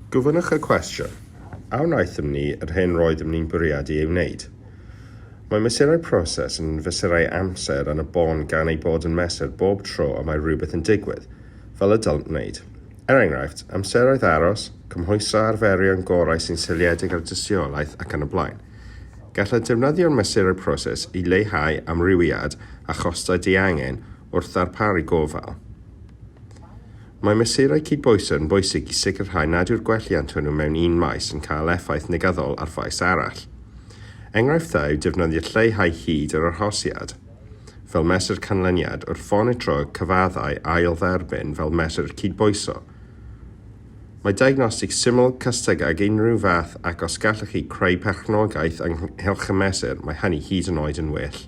Gofynnwch y cwestiwn, a wnaethom ni yr hyn roeddem ni'n bwriadu ei wneud? Mae mesurau proses yn fesurau amser yn y bôn gan eu bod yn mesur bob tro y mae rhywbeth yn digwydd, fel y dylent wneud. Er enghraifft, amseroedd aros, cymhwyso arferion gorau sy'n seiliedig ar dystiolaeth ac yn y blaen. Gallai defnyddio'r mesurau proses i leihau amrywiad a chostau diangen wrth ddarparu gofal. Mae mesurau cydbwyso yn bwysig i sicrhau nad yw'r gwelliant hwnnw mewn un maes yn cael effaith negyddol ar faes arall. Enghraifft dda yw defnyddio lleihau hyd yr arhosiad fel mesur canlyniad wrth fonitro cyfaddau ail-dderbyn fel mesur cydbwyso. Mae diagnostig syml, cystig ag unrhyw fath ac os gallwch chi creu perchnogaeth ynghylch y mesur, mae hynny hyd yn oed yn well.